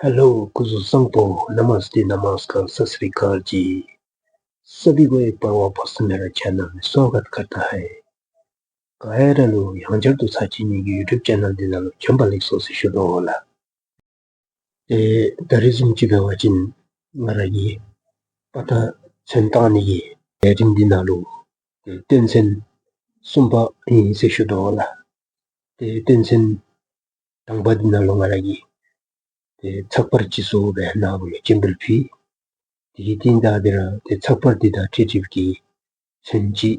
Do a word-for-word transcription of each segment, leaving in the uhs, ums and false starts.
हेलो, སྐུ་གཟུགས་བཟང་པོ། नमस्ते, नमस्कार, सत श्री अकाल जी। सभी को एक बार वापस मेरा चैनल में स्वागत करता है। ག་ར་ལུ་ཡང་བསྐྱར་དུ་ཚར་གཅིག་ངེ་གི་ཡུ་ཊུབ་ཅེ་ནལ་འདི་ནང་ལུ་བྱོན་པ་ལེགས་སོ་ཟེར་ཞུ་དོ་ལགས། ཏེ་ད་རིས་བཟུམ་ཅིག་འབད་བ་ཅིན་ང་ར་གི་དཔའ་རྟགས་ཚོན་བཏང་ནི་གི་ལས་རིམ་འདི་ནང་ལུ་ཏེ་དོན་ཚན་གསུམ་པ་ཨིན་ཟེར་ཞུ་དོ་ལགས། ཏེ་དོན་ཚན་དང་པ་འདི་ནང་ལུ་ང་ར་གིས་ཏེ་ཚགས་པར་ཅིག་བཟོ་སྦེ་ནཱ་བུ་ལུ་སྤྱན་འབུལ་ཕུལ། དེ་གི་རྟིང་བདའ་སྟེ་ར་ཏེ་ཚགས་པར་འདི་དང་འཁྲིལ་འཁྲིལཝ་གི་ཚོན་ཅིག་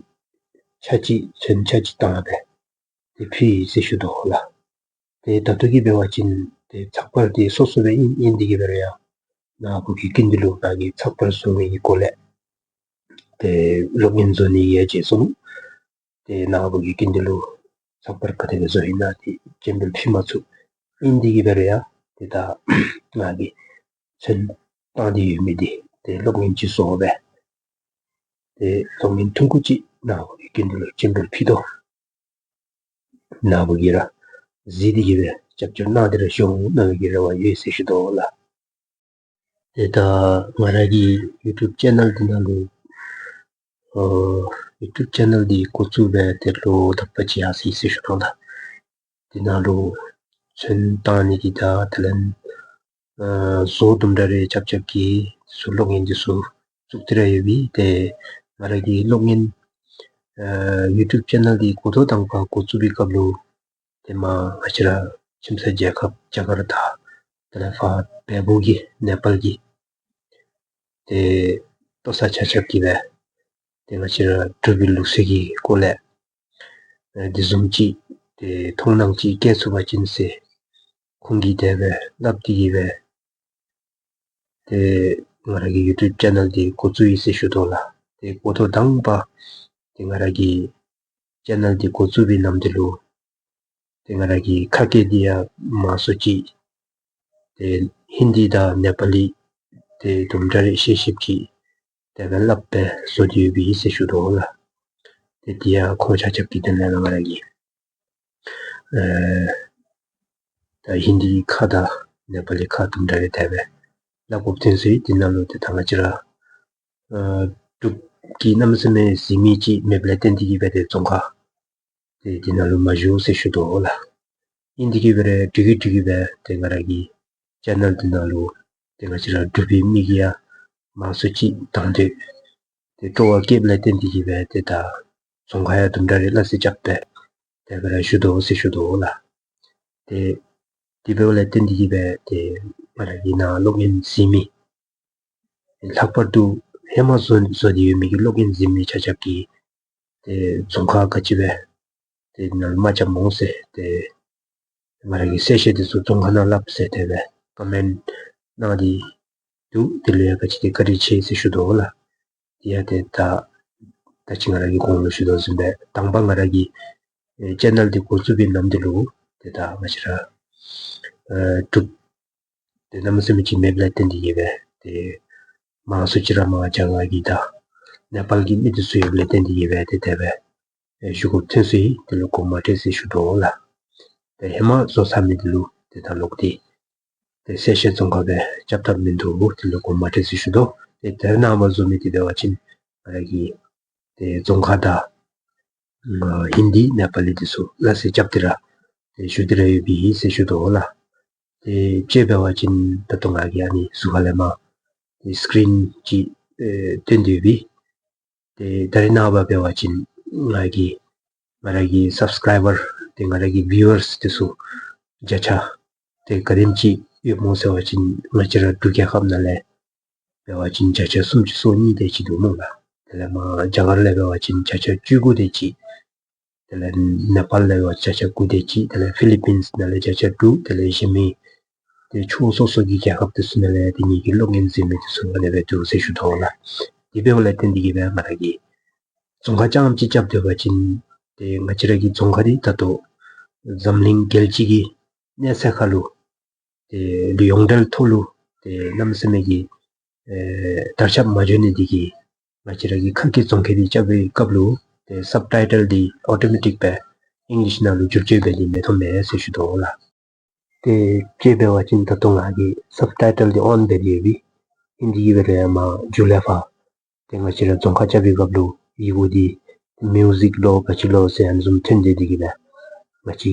ཆ་ཅིག་ཚོན་ཆ་ཅིག་བཏང་སྦེ་ཏེ་ཕུལ་ཡི་ཟེར་ཞུ་དོ་ལགས། ཏེ་ད་ལྟོ་གི་འབད་བ་ཅིན་ཏེ་ཚགས་པར་འདི་སོ་སོ་སྦེ་ཨིན་ཨིན་དེ་གིས་འབད་རུང་ཡང་ནཱ་བུ་གི་སྐུ་མདུན་ལུ་ང་གིས་ཚགས་པར་བཟོ་མི་གི་སྐོར་ལས་ཏེ་གློག་བརྙན་བཟོ་ནི་ཡང་བརྗེད་སོང་། ཏེ་ནཱ་བུ་གི་སྐུ་མདུན་ལུ་ཚགས་པར་ག་དེ་སྦེ་བཟོ་ཡི་ན་ཏེ་སྤྱན་འབུལ་ཕུལ་མ་ཚུགས། ཨིན་དེ་གིས་འབད་རུང་ཡང་ཏེ་ད་ང་གིས་ཚོན་བཏང་སྟེ་ཡོད་མི་འདི་ཏེ་གློག་བརྙན་ཅིག་བཟོ་སྦེ་ཏེ་གློག་བརྙན་ཐུང་ཀུ་ཅིག་ནཱ་བུ་གི་སྐུ་མདུན་ལུ་སྤྱན་འབུལ་ཕུལ་དོ། ནཱ་བུ་གིས་ར་གཟིགས་ཏེ་གིས་སྦེ་རྒྱབ་སྐྱོར་གནང་སྟེ་ར་བཞུགས་གནང་བའི་གི་རེ་བ་ཡོད་ཟེར་ཞུ་དོ་ལགས། ཏེ་ད་ང་ར་གི་ཡུ་ཊུབ་ཅེ་ནལ་འདི་ནང་ལུ་ཨོ་ཡུ་ཊུབ་ཅེ་ནལ་འདི་འགོ་བཙུགས་སྦེ་ཏེ་ལོ་དག་པ་ཅིག་ཡར་སོ་ཡི་ཟེར་ཞུ་དོ་ལགས། འདི་ནང་ལུ་ཚོན་བཏང་ནི་གི་དང་དེ་ལས་ཨ་བཟོ་དུམ་གྲ་རེ་རྐྱབ་རྐྱབ་ཀྱི་ཚུ་གློག་བརྙན་འདི་ཚུ་བཙུགས་ཏེ་ར་ཡོད་པས། ཏེ་ང་ར་གི་གློག་བརྙན་ཨ་ཡུ་ཊུབ་ཅེ་ནལ་འདི་འགོ་ཐོག་དང་པ་འགོ་བཙུགས་པའི་སྐབས་ལུ་ཏེ་མ་ང་བཅས་ར་ཁྱིམ་མཚེས་རྒྱལ་ཁབ་རྒྱ་གར་དང་དེ་ལས་ཕར་བལ་པོ་གི་ནེ་པཱལ་གྱི་ཏེ་ལྟོ་ཚང་ཆ་ཁྱབ་ཀྱིས་སྦེ་ཏེ་ང་བཅས་ར་འབྲུག་པའི་ལུགས་སྲོལ་གྱི་སྐོར་ལས་ཨེ་འདི་བཟུམ་ཅིག་ཏེ་མཐོང་སྣང་ཅིག་བསྐྱེད་ཚུགས་པ་ཅིན་ཟེར་ཁོང་གིས་དེ་སྦེ་སླབ་སྟེ་གིས་སྦེ་ཏེ་ང་ར་གི་ཡུ་ཊུབ་ཅེ་ནལ་འདི་འགོ་བཙུགས་ཡི་ཟེར་ཞུ་དོ་ལགས། ཏེ་འགོ་ཐོག་དང་པ་ཏེ་ང་ར་གི་ཅེ་ནལ་འདི་འགོ་བཙུགས་པའི་ནམ་དུས་ལུ་ཏེ་ང་ར་གི་ཁ་སྐད་འདི་ཡང་མང་སུ་ཅིག་ཏེ་ཧིན་དི་དང་ནེ་པཱ་ལི་ཏེ་དུམ་གྲ་རེ་ཤེས་ཤེསཔ་ཅིག་དེ་སྦེ་སླབ་སྦེ་བཟོ་སྟེ་ཡོད་པས་ཟེར་ཞུ་དོ་ལགས། ཏེ་འདི་ཡང་ཁོང་ཆ་ཁྱབ་ཀྱི་དོན་ལས་ང་ར་གིས་ཨེ་ད་ཧིན་དི་ཁ་དང་ནེ་པཱ་ལི་ཁ་དུམ་གྲ་རེ་དེ་སྦེ་སླབ་དགོཔ་ཐོན་སོ་ཡི། འདི་ནང་ལུ་ཏེ་ད་ང་བཅས་ར་ཨ་འབྲུག་གི་གནམ་མེད་ས་མེད་གཟིགས་མི་ཅིག་མེདཔ་ལས་བརྟེན་ཏེ་གིས་སྦེ་ཏེ་རྫོང་ཁ་ཏེ་འདི་ནང་ལུ་མ་བཞུགས་ཟེར་ཞུ་དོ་ལགས། ཨིན་དེ་གིས་སྦེ་ར་འགྲིག་གི་འགྲིག་གི་སྦེ་ཏེ་ང་ར་གི་ཅེ་ནལ་འདི་ནང་ལུ་ཏེ་ང་བཅས་ར་འབྲུག་པའི་མི་གིས་ཡང་མང་སུ་ཅིག་དང་འདོད་ཏེ་སྤྲོ་བ་བསྐྱེདཔ་ལས་བརྟེན་ཏེ་གིས་སྦེ་ཏེ་ད་རྫོང་ཁ་ཡང་དུམ་གྲ་རེ་སླ་བསྲེ་རྐྱབ་སྦེ་དེ་སྦེ་ར་བཞུགས་དོ་ཟེར་ཞུ་དོ་ལགས། ཏེ་དེ་འབདཝ་ལས་བརྟེན་ཏེ་གིས་སྦེ་ཏེ་ང་ར་གི་ནཱ་གློག་བརྙན་གཟིགས་མི་ལྷག་པར་དུ་ཧེ་མ་བཟོ་བཟོ་སྟེ་ཡོད་མི་གི་གློག་བརྙན་གཟིགས་མི་ཆ་ཁྱབ་ཀྱིས་ཏེ་རྫོང་ཁ་ག་ཅི་སྦེ་ཏེ་ནཱ་ལུ་མ་རྐྱབ་སྨོ་ཟེར་ཏེ་ང་ར་གི་གསལ་བཤད་འདི་ཚུ་རྫོང་ཁ་ནང་སླབ་ཟེར་དེ་སྦེ་ཀོ་མེནཊ་གནང་སྟེ་འདུག། དེ་ལུ་ཡང་ག་ཅི་ཏེ་བཀའ་དྲིན་ཆེ་ཟེར་ཞུ་དོ་ལགས། དེ་ཡང་ཏེ་ད་ད་ཅི་ང་ར་གིས་གོང་ལུ་ཞུ་དོ་བཟུམ་སྦེ་དང་པ་ང་ར་གི་ཨེ་ཅེ་ནལ་འདི་འགོ་བཙུགས་པའི་ནམ་དུས་ལུ་ཏེ་ད་ང་བཅས་ར་ཨེ་འབྲུག་ཏེ་གནམ་མེད་ས་མེད་ཅིག་མེདཔ་ལས་བརྟེན་ཏེ་གིས་སྦེ་ཏེ་མང་སུ་ཅིག་ར་མར་རྒྱ་གར་གྱི་དང་ནེ་པཱལ་གྱི་མི་འདི་ཚུ་ཡོདཔ་ལས་བརྟེན་ཏེ་གིས་སྦེ་ཏེ་དེ་སྦེ་ཨེ་བཞུགས་དགོཔ་ཐོན་སོ་ཡི། དེ་ལུ་དགོངསམ་མ་ཁྲེལ་ཟེར་ཞུ་དོ་ལགས། ཏེ་ཧེ་མ་བཟོ་ཚར་མི་འདི་ལུ་ཏེ་ད་ལོག་སྟེ་ཏེ་གསལ་བཤད་རྫོང་ཁ་སྦེ་རྐྱབ་ཐབས་མིན་འདུག། དེ་ལུ་དགོངསམ་མ་ཁྲེལ་ཟེར་ཞུ་དོ། ཏེ་དེ་ནང་མ་བཟོ་མི་འདི་འབད་བ་ཅིན་ང་ར་གི་ཏེ་རྫོང་ཁ་དང་ཨ་ཧིན་དི་ནེ་པཱ་ལི་འདི་ཚུ་སླ་བསྲེ་རྐྱབ་སྟེ་ར་ཏེ་ཞུ་སྟེ་ར་ཡོད་པས་ཟེར་ཞུ་དོ་ལགས། ཏེ་དཔྱེ་འབད་བ་ཅིན་ད་ལྟོ་ང་གིས་ཨ་ནི་ཟུར་ཁ་ལས་མར་ཏེ་སི་ཀི་རིན་ཅིག་ཨེ་སྟོན་ཏེ་ཡོད་པས། ཏེ་ད་རེས་ནངས་པ་འབད་བ་ཅིན་ང་གི་ང་ར་གི་སབ་སི་ཀ་རའི་བར་ཏེ་ང་ར་གི་བིའུ་ཝརསི་འདི་ཚུ་བརྒྱ་ཆ་ཏེ་ག་དེམ་ཅིག་ཡོད་སྨོ་ཟེར་བ་ཅིན་ང་བཅས་ར་འབྲུག་རྒྱལ་ཁབ་ནང་ལས་འབད་བ་ཅིན་བརྒྱ་ཆ་སུམ་ཅུ་སོ་གཉིས་དེ་ཅིག་འདུག་སྨོ་ལགས། དེ་ལས་མར་རྒྱ་གར་ལས་འབད་བ་ཅིན་བརྒྱ་ཆ་བཅུ་དགུ་དེ་ཅིག། དེ་ལས་ནེ་པཱལ་ལས་འབད་བ་བརྒྱ་ཆ་དགུ་དེ་ཅིག། དེ་ལས་ཕི་ལི་པིནསི་ནང་ལས་བརྒྱ་ཆ་དྲུག། དེ་ལས་གཞན་མི་ཏེ་ཕྱོགས་སོ་སོ་གི་རྒྱལ་ཁབ་འདི་ཚུ་ནང་ལས་ཏེ་ངེ་གི་གློག་བརྙན་གཟིགས་མི་འདི་ཚུ་ཨ་ནི་སྦེ་འདུག་ཟེར་ཞུ་དོ་ལགས། དེ་འབདཝ་ལས་བརྟེན་ཏེ་གིས་སྦེ་ང་ར་གིས་རྫོང་ཁ་རྐྱངམ་ཅིག་རྐྱབ་སྡོད་པ་ཅིན་ཏེ་ང་བཅས་ར་གི་རྫོང་ཁ་འདི་ད་ལྟོ་འཛམ་གླིང་རྒྱལ་སྤྱི་གི་གནས་ཚད་ཁར་ལུ་ཏེ་ལུ་ཡོངས་འབྲེལ་ཐོག་ལུ་ཏེ་གནམ་མེད་ས་མེད་ཀྱི་ཨེ་དར་ཁྱབ་མ་འགྱོ་ནི་འདི་གིས་ང་བཅས་ར་གི་ཁ་སྐད་རྫོང་ཁ་འདི་རྐྱབ་པའི་སྐབས་ལུ་ཏེ་སབ་ཊའི་ཊལ་འདི་ཨོ་ཊོ་མེ་ཊིག་སྦེ་ཨིང་ལིཤ་ནང་ལུ་བསྒྱུར་བཅོས་འབད་དེ་མི་ཐོབ་མས་ཟེར་ཞུ་དོ་ལགས། ཏེ་དཔྱེ་འབད་བ་ཅིན་ད་ལྟོ་ང་གིས་སབ་ཊའི་ཊལ་འདི་ཨོན་འབད་དེ་ཡོད་པས། ཧིན་དི་གི་འབད་རུང་ཡང་མར་མཇུག་ལས་ཕར་ཏེ་ང་བཅས་ར་རྫོང་ཁ་རྐྱབ་པའི་སྐབས་ལུ་ཡི་གུ་འདི་མིའུ་ཟིག་ལོ་ག་ཅི་ལོ་ཟེར་ཨ་ནི་བཟུམ་ཐོན་ཏེ་འདི་གིས་སྦེ་ང་བཅས་ཀྱི་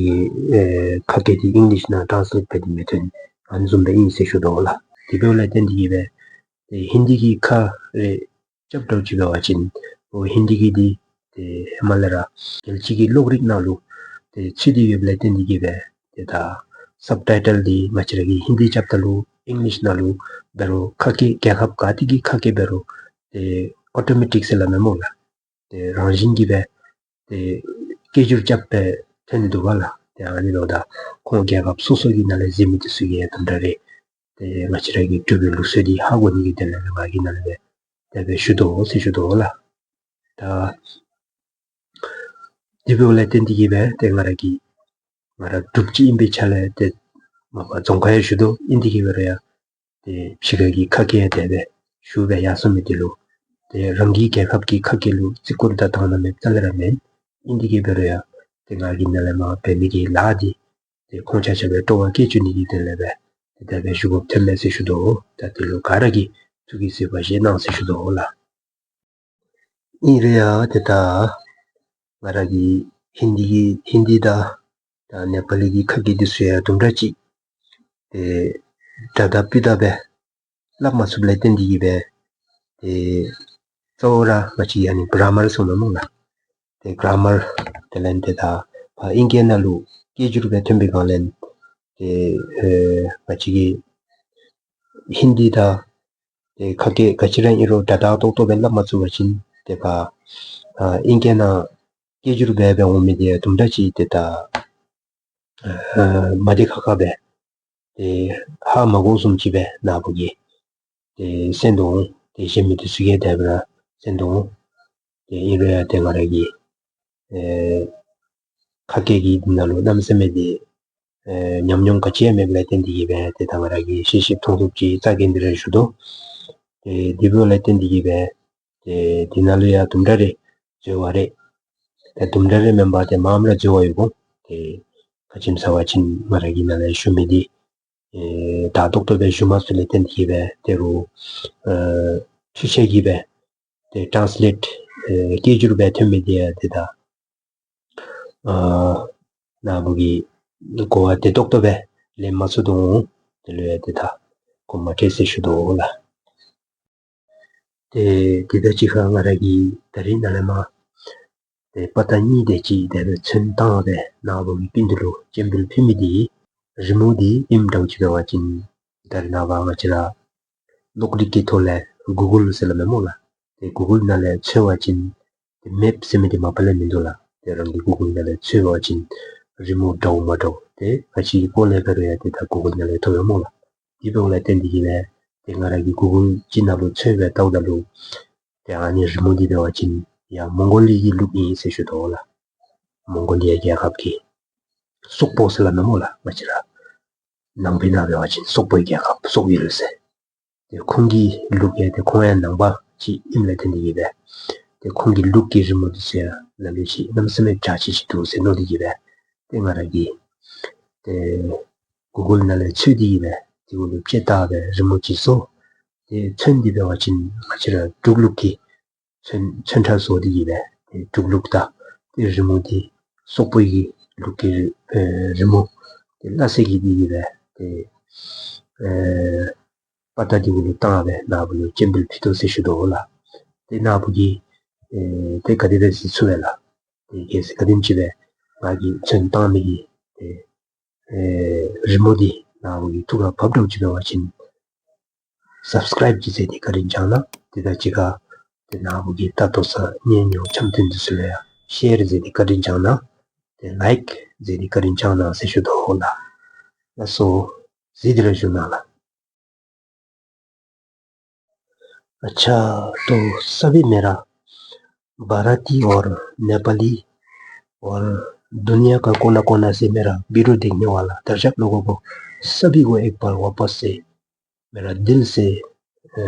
ཨེ་ཁ་སྐད་འདི་ཨིང་ལིཤ་ནང་ཊཱན་སི་ལེཊ་འབད་དེ་མི་ཐོན། ཨ་ནི་བཟུམ་སྦེ་ཨིན་ཟེར་ཞུ་དོ་ལགས། དེ་འབདཝ་ལས་བརྟེན་འདི་གིས་སྦེ་ཏེ་ཧིན་དི་གི་ཁ་རེ་རྐྱབ་འདྲཝ་ཅིག་འབད་བ་ཅིན་ཨོ་ཧིན་དི་གི་འདི་ཏེ་ཧེ་མ་ལས་ར་རྒྱལ་སྤྱི་གི་གློག་རིག་ནང་ལུ་ཏེ་ཚུད་དེ་ཡོདཔ་ལས་བརྟེན་འདི་གིས་སྦེ་ཏེ་ད་སབ་ཊའི་ཊལ་འདི་ང་བཅས་ར་གིས་ཧིན་དི་རྐྱབ་ད་ལུ་ཨིང་ལིཤ་ནང་ལུ་འབད་རུང་ཁ་སྐད་རྒྱལ་ཁབ་ག་ཏེ་གི་ཁ་སྐད་འབད་རུང་ཏེ་ཨོ་ཊོ་མེ་ཊིཀ་ཟེར་སླབ་མས་སྨོ་ལགས། ཏེ་རང་བཞིན་གྱིས་སྦེ་ཏེ་སྐད་སྒྱུར་རྐྱབ་སྦེ་ཐོན་ནི་འདུག་པ་ལགས། ཏེ་ཨ་ནི་ལུ་ད་ཁོང་རྒྱལ་ཁབ་སོ་སོ་གི་ནང་ལས་གཟིགས་མི་འདི་ཚུ་གིས་དུམ་གྲ་རེ་ཏེ་ང་བཅས་ར་གི་འབྲུག་པའི་ལུགས་སྲོལ་འདི་ཧ་གོ་ནི་གི་དོན་ལས་ང་གིས་ནཱ་ལས་སྦེ་དེ་སྦེ་ཞུ་དོ་ཟེར་ཞུ་དོ་ལགས། ད་དེ་འབདཝ་ལས་བརྟེན་འདི་གིས་སྦེ་ཏེ་ང་ར་གི་ང་ར་འབྲུགཔ་ཅིག་ཨིན་པའི་ཆ་ལས་ཏེ་མ་པ་རྫོང་ཁ་ཡང་བཞུགས་དོ་ཨིན། འདི་གིས་འབད་རུང་ཡང་ཏེ་ཕྱི་ཁ་གི་ཁ་སྐད་ཡང་དེ་སྦེ་ཞུ་སྦེ་ཡར་སོང་མི་འདི་ལུ་ཏེ་རང་གི་རྒྱལ་ཁབ་ཀྱི་ཁ་སྐད་ལུ་བརྩི་བཀུར་དང་དག་སྣང་མེདཔ་རྩ་ལས་ར་མེན། ཨིན་འདི་གིས་འབད་རུང་ཡང་ཏེ་ང་གིས་ནཱ་ལས་མར་འབད་མི་གི་ལཱ་འདི་ཏེ་ཁོང་ཆ་ཁྱབ་ལུ་སྤྲོ་བ་བསྐྱེད་བཅུག་ནི་གི་དོན་ལས་སྦེ་ཏེ་དེ་སྦེ་ཞུ་དགོཔ་ཐོནམ་མས་ཟེར་ཞུ་དོ། ད་འདི་ལུ་ག་ར་གིས་ཐུགས་ཀྱིས་གཟིགས་པར་བཞེས་གནང་ཟེར་ཞུ་དོ་ལགས། ཨིན་རུང་ཡང་ཏེ་ད་ང་ར་གི་ཧིན་དི་གི་ཧིན་དི་དང་ད་ནེ་པ་ལི་གི་ཁ་སྐད་འདི་ཚུ་ཡང་དུམ་གྲ་ཅིག་ཏེ་སྒྲ་དག་སྤུས་དག་སྦེ་སླབ་མ་ཚུགསཔ་ལས་བརྟེན་འདི་གིས་སྦེ་ཏེ་གཙོ་བོ་ར་ང་བཅས་ཨ་ནི་གྲ་མར་ཟེར་སླབ་མས་སྨོ་ལགས། ཏེ་གྲ་མར་དེ་ལས་ཏེ་ད་ཕར་ཨིང་སྐད་ནང་ལུ་སྐད་སྒྱུར་སྦེ་ཐོན་པའི་སྒང་ལས་ཏེ་ཨེ་ང་བཅས་ཀྱི་ཧིན་དི་དང་ཏེ་ཁ་སྐད་ག་ཅི་ར་ཨིན་རུང་སྒྲ་དག་ཏོག་ཏོ་སྦེ་སླབ་མ་ཚུགས་པ་ཅིན་ཏེ་ཕར་ཨ་ཨིང་སྐད་ནང་སྐད་སྒྱུར་འབད་འབད་འོང་མི་འདི་དུམ་གྲ་ཅིག་ཏེ་ད་ཨ་མ་བདེ་ཁག་ཁ་སྦེ་ཏེ་ཧ་མ་གོཝ་བཟུམ་ཅིག་སྦེ་ནཱ་བུ་གིས་ཏེ་སེམས་དོ་འོང་། ཏེ་གཞན་མི་འདི་ཚུ་གིས་དེ་སྦེ་ར་སེམས་དོ་འོང་། ཏེ་ཨིན་རུང་ཡང་ཏེ་ང་ར་གིས་ཨེ་ཁ་སྐད་ཀྱི་འདི་ནང་ལུ་གནམ་མེད་ས་མེད་འདི་ཨེ་ཉམས་མྱོང་ག་ཅི་ཡང་མེདཔ་ལས་བརྟེན་འདི་གིས་སྦེ་ཏེ་ད་ང་ར་གིས་ཤེས་ཤེསཔ་མཐོང་ཚུགསཔ་ཅིག་རྩ་འགེངས་ཏེ་ར་ཞུ་དོ། ཏེ་དེ་འབདཝ་ལས་བརྟེན་འདི་གིས་སྦེ་ཏེ་འདི་ནང་ལུ་ཡང་དུམ་གྲ་རེ་འཛོལ་བ་རེ་ཏེ་དུམ་གྲ་རེ་མེན་པར་ཏེ་མངམ་ར་འཛོལ་བ་ཡོད་དགོ། ཏེ་ག་ཅི་སྨོ་ཟེར་བ་ཅིན་ང་ར་གིས་ནཱ་ལས་ཞུ་མི་འདི་ཨེ་དག་ཏོག་ཏོ་སྦེ་ཞུ་མ་ཚུགས་ལས་བརྟེན་འདི་གིས་སྦེ་ཏེ་རུང་ཨེ་འཕྲུལ་ཆས་ཀྱིས་སྦེ་ཏེ་ཊཱན་སི་ལེཊ་ཨེ་སྐད་སྒྱུར་སྦེ་ཐོན་མི་འདི་ཡང་ཏེ་ད་ཨ་ནཱ་བུ་གིས་གོ་བ་བདེ་ཏོག་ཏོ་སྦེ་ལེན་མ་ཚུགས་དོ་འོང་། དེ་ལུ་ཡང་ཏེ་ད་དགོངསམ་མ་ཁྲེལ་ཟེར་ཞུ་དོ་ལགས། ཏེ་དེ་དང་གཅིག་ཁར་ང་ར་གིས་ད་རིས་ནཱ་ལས་མར་ཏེ་དཔའ་རྟགས་གཉིས་དེ་ཅིག་དེ་སྦེ་ཚོན་བཏང་སྦེ་ནཱ་བུ་གི་སྤུན་འདི་ལུ་སྤྱན་འབུལ་ཕུལ་མི་འདི་རི་མོ་འདི་ཨིནམ་འདྲཝ་ཅིག་འབད་བ་ཅིན་ད་རེས་ནངས་པ་ང་བཅས་ར་གློག་རིག་གི་ཐོག་ལས་གུ་གཱལ་ཟེར་སླབ་མས་སྨོ་ལགས། ཏེ་གུ་གཱལ་ནང་ལས་འཚོལ་བ་ཅིན་ཏེ་མེཔ་ཟེར་མི་འདི་མ་པ་ལས་མིན་འདུག་ལགས། ཏེ་རང་གིས་གུ་གཱལ་ནང་ལས་འཚོལ་བ་ཅིན་རི་མོ་འདྲཝ་མ་འདྲཝ་ཏེ་ག་ཅི་གི་སྐོར་ལས་འབད་རུང་ཡང་ཏེ་ད་གུ་གཱལ་ནང་ལས་ཐོབ་པས་སྨོ་ལགས། དེ་འབདཝ་ལས་བརྟེན་འདི་གིས་ལས་ཏེ་ང་ར་གིས་གུ་གཱལ་ཅིག་ནང་ལུ་འཚོལ་སྦེ་བལྟཝ་ད་ལུ་ཏེ་ཨ་ནི་རི་མོ་འདི་འབད་བ་ཅིན་ཡར་མོང་གོ་ལི་གི་ལུགས་ཨིན་ཟེར་ཞུ་དོ་ལགས། མོང་གོ་ལི་ཡ་རྒྱལ་ཁབ་ཀྱི་སོག་པོ་ཟེར་སླབ་མས་སྨོ་ལགས། ང་བཅས་ར་ནང་པའི་ནང་འབད་བ་ཅིན་སོག་པོའི་རྒྱལ་ཁབ་སོག་ཡུལ་ཟེར། ཏེ་ཁོང་གི་ལུགས་ཡང་ཏེ་ཁོང་ཡང་ནང་པ་ཅིག་ཨིནམ་ལས་བརྟེན་འདི་གིས་སྦེ་ཏེ་ཁོང་གི་ལུགས་ཀྱི་རི་མོ་འདི་ཚུ་ཡང་ལ་ལུ་ཅིག་གནམ་མེད་ས་མེད་འཇའ་ཆི་ཆི་འདུག་ཟེར་མནོ་འདི་གིས་སྦེ་ཏེ་ང་ར་གིས་ཏེ་གུ་གཱལ་ནང་ལས་འཚོལ་འདི་གིས་སྦེ་ཏེ་འོ་ལུ་དཔྱེ་བལྟ་སྦེ་རི་མོ་ཅིག་བཟོ། ཏེ་ཚོན་འདི་འབད་བ་ཅིན་ང་བཅས་ར་འབྲུག་ལུགས་ཀྱི་ཚོན་ཚོན་ཁྲ་བཟོ་འདི་གིས་སྦེ་ཏེ་འབྲུག་ལུགས་དང་ཏེ་རི་མོ་འདི་སོག་པོའི་གི་ལུགས་ཀྱི་ཨེ་རི་མོ་ཏེ་སླ་བསྲེ་གི་འདི་གིས་སྦེ་ཏེ་ཨེ་དཔའ་རྟགས་འདི་གུ་ལུ་བཏང་སྦེ་ནཱ་བུ་ལུ་སྤྱན་འབུལ་ཕུལ་དོ་ཟེར་ཞུ་དོ་ལགས། ཏེ་ནཱ་བུ་གིས་ཨེ་ཏེ་ག་དེ་སྦེ་གཟིགས་ཚུགས་པས་ལགས། ཏེ་གལ་སྲིད་ག་དེམ་ཅིག་སྦེ་ང་གིས་ཚོན་བཏང་མི་གི་ཏེ་ཨེ་རི་མོ་འདི་ནཱ་བུ་གི་ཐུགས་ཁར་བབས་འདྲཝ་ཅིག་འབད་བ་ཅིན་སབ་སི་ཀརའིབ་ཅིག་མཛད་དེ་བཀའ་དྲིན་བསྐྱང་གནང་། དེ་དང་གཅིག་ཁར་ཏེ་ནཱ་བུ་གི་ལྟ་རྟོག་ས་ཉན་ཉོ་འཆམ་མཐུན་འདི་ཚུ་ལུ་ཡང་ཤེར་མཛད་དེ་བཀའ་དྲིན་བསྐྱང་གནང་། ཏེ་ལའིཀ་མཛད་དེ་བཀའ་དྲིན་བསྐྱང་གནང་ཟེར་ཞུ་དོ་ལགས། ལགས་སོ། གཟིགས་ཏེ་ར་བཞུགས་གནང་ལགས། اچھا، تو سبھی میرا بھارتی اور نیپالی اور دنیا کا کونا کونا سے میرا ویڈیو دیکھنے والا درشک لوگوں کو، سبھی کو ایک بار واپس سے میرا دل سے، اے،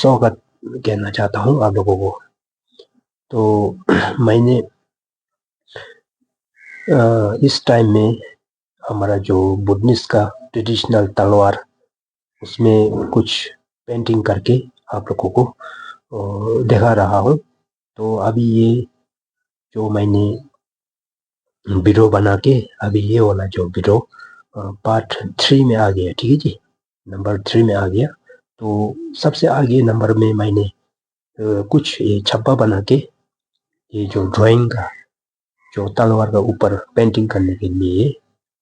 سواگت کہنا چاہتا ہوں آپ لوگوں کو۔ تو میں نے، اے، اس ٹائم میں हमारा जो बुडनिस का ट्रेडिशनल तलवार, उसमें कुछ पेंटिंग करके आप लोगों को, अ, दिखा रहा हूँ। तो अभी ये जो मैंने वीडियो बना के, अभी ये वाला जो वीडियो, अ, पार्ट थ्री में आ गया, ठीक है जी, नंबर थ्री में आ गया। तो सबसे आगे नंबर में मैंने, अ, कुछ ये छप्पा बना के, ये जो ड्राइंग का, जो तलवार का ऊपर पेंटिंग करने के लिए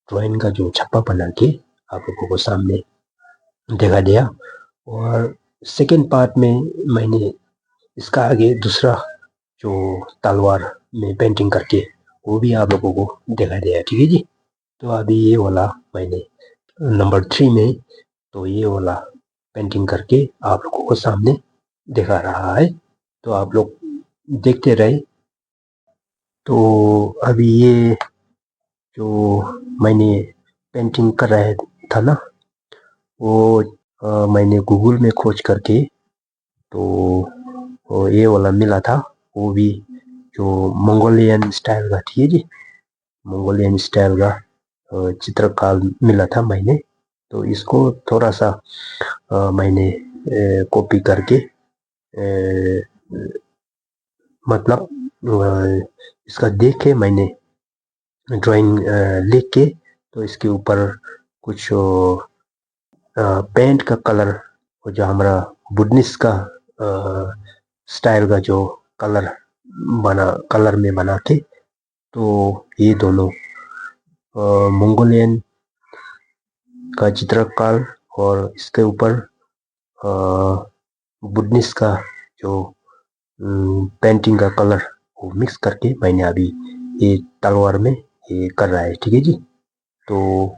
ड्राइंग का जो छप्पा बना के आप लोगों को सामने दिखा दिया। और सेकंड पार्ट में मैंने इसका आगे दूसरा जो तलवार में पेंटिंग करके, वो भी आप लोगों को दिखा दिया, ठीक है जी। तो अभी ये वाला मैंने नंबर थ्री में, तो ये वाला पेंटिंग करके आप लोगों को सामने दिखा रहा है। तो आप लोग देखते रहे। तो अभी ये जो मैंने पेंटिंग कर रहा था ना, वो, अ, मैंने गूगल में खोज करके, तो वो ये वाला मिला था, वो भी जो मंगोलियन स्टाइल का, ठीक है जी, मंगोलियन स्टाइल का, अ, चित्रकार मिला था मैंने। तो इसको थोड़ा सा, अ, मैंने, अ, कॉपी करके, अ, मतलब, अ, इसका देख के मैंने ड्राइंग, अ, लिख के, तो इसके ऊपर कुछ, अ, अ, पेंट का कलर, वो जो हमारा बुडनिस का, अ, स्टाइल का जो कलर बना, कलर में बना के, तो ये दोनों, अ, मंगोलियन का चित्रकार और इसके ऊपर, अ, बुडनिस का जो, अम, पेंटिंग का कलर, वो मिक्स करके मैंने अभी ये तलवार में ये कर रहा है, ठीक है जी। तो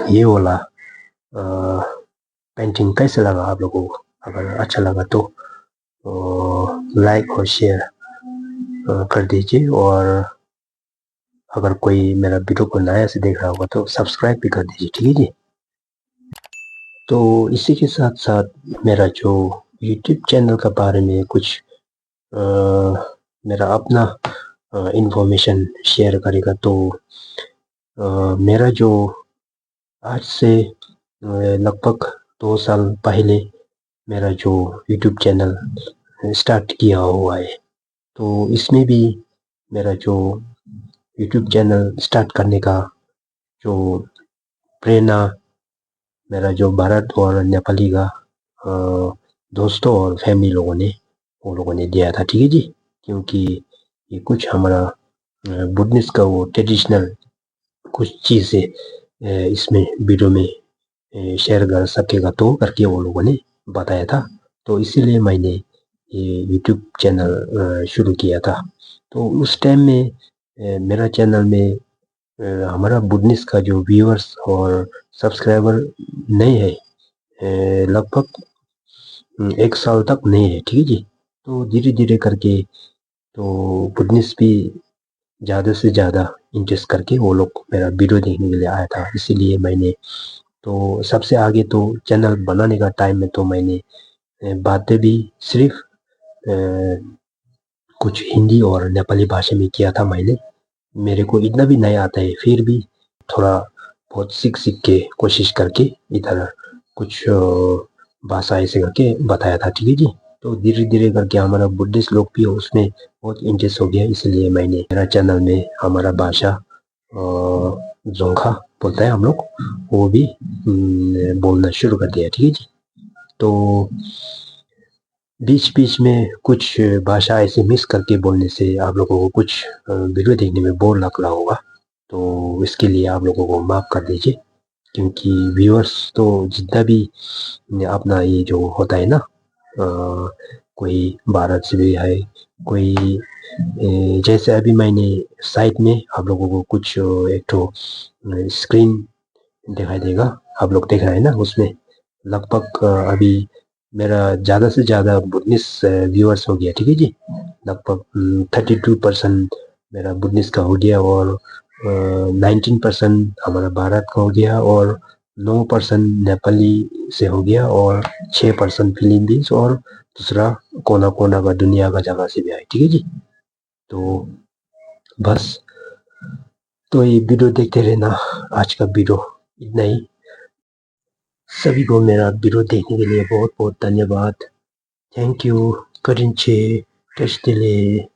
ये वाला, अ, पेंटिंग कैसे लगा आप लोगों को? अगर अच्छा लगा तो, अ, लाइक और शेयर, अ, कर दीजिए, और अगर कोई मेरा वीडियो को नया से देख रहा होगा तो सब्सक्राइब भी कर दीजिए, ठीक है जी। तो इसी के साथ साथ मेरा जो यूट्यूब चैनल का बारे में कुछ, अ, मेरा अपना, अ, इंफॉर्मेशन शेयर करेगा। तो, अ, मेरा जो आज से, अ, लगभग दो साल पहले मेरा जो यूट्यूब चैनल स्टार्ट किया हुआ है, तो इसमें भी मेरा जो यूट्यूब चैनल स्टार्ट करने का जो प्रेरणा मेरा जो भारत और नेपाली का, अ, दोस्तों और फैमिली लोगों ने, वो लोगों ने दिया था, ठीक है जी। क्योंकि ये कुछ हमारा, अ, बुडनिस का वो ट्रेडिशनल कुछ चीज़ें, अ, इसमें वीडियो में, अ, शेयर कर सकेगा तो करके वो लोगों ने बताया था। तो इसीलिए मैंने ये यूट्यूब चैनल, अ, शुरू किया था। तो उस टाइम में, अ, मेरा चैनल में, अ, हमारा बुडनिस का जो व्यूअर्स और सब्सक्राइबर नहीं है, अ, लगभग, अम, एक साल तक नहीं है, ठीक है जी। तो धीरे-धीरे करके तो बुडनिस भी ज़्यादा से ज़्यादा इंटरेस्ट करके वो लोग मेरा वीडियो देखने के लिए आया था, इसीलिए मैंने, तो सबसे आगे तो चैनल बनाने का टाइम में तो मैंने, अ, बातें भी सिर्फ, अ, कुछ हिंदी और नेपाली भाषा में किया था मैंने। मेरे को इतना भी नहीं आता है, फिर भी थोड़ा बहुत सीख सीख के कोशिश करके इधर कुछ, अ, भाषा ऐसे करके बताया था, ठीक है जी। तो धीरे-धीरे करके हमारा बुडनिस लोग भी उसमें बहुत इंटरेस्ट हो गया, इसलिए मैंने मेरा चैनल में हमारा भाषा, अ, जोंखा बोलता है हम लोग, वो भी, उम, बोलना शुरू कर दिया, ठीक है जी। तो बीच-बीच में कुछ भाषा ऐसे मिक्स करके बोलने से आप लोगों को कुछ, अ, वीडियो देखने में बोर लग रहा होगा, तो इसके लिए आप लोगों को माफ़ कर दीजिए, क्योंकि व्यूअर्स तो जितना भी अपना ये जो होता है ना, अ, कोई भारत से भी है, कोई, ए, जैसे अभी मैंने साइड में आप लोगों को कुछ, अ, एक ठो, अ, स्क्रीन दिखाई देगा, आप लोग देख रहे हैं ना, उसमें लगभग, अ, अभी मेरा ज़्यादा से ज़्यादा बुडनिस, अ, व्यूअर्स हो गया, ठीक है जी। लगभग, उम, थर्टी टू परसेंट मेरा बुडनिस का हो गया और, अ, नाइनटीन परसेंट हमारा भारत का हो गया और नौ परसेंट नेपाली से हो गया और छः परसेंट फिलीपींस और दूसरा कोना-कोना का दुनिया का जगह से भी आए, ठीक है जी। तो बस तो ये वीडियो देखते रहना। आज का वीडियो इतना ही। सभी को मेरा वीडियो देखने के लिए बहुत बहुत धन्यवाद। Thank you. करिंचे, कष्टिले।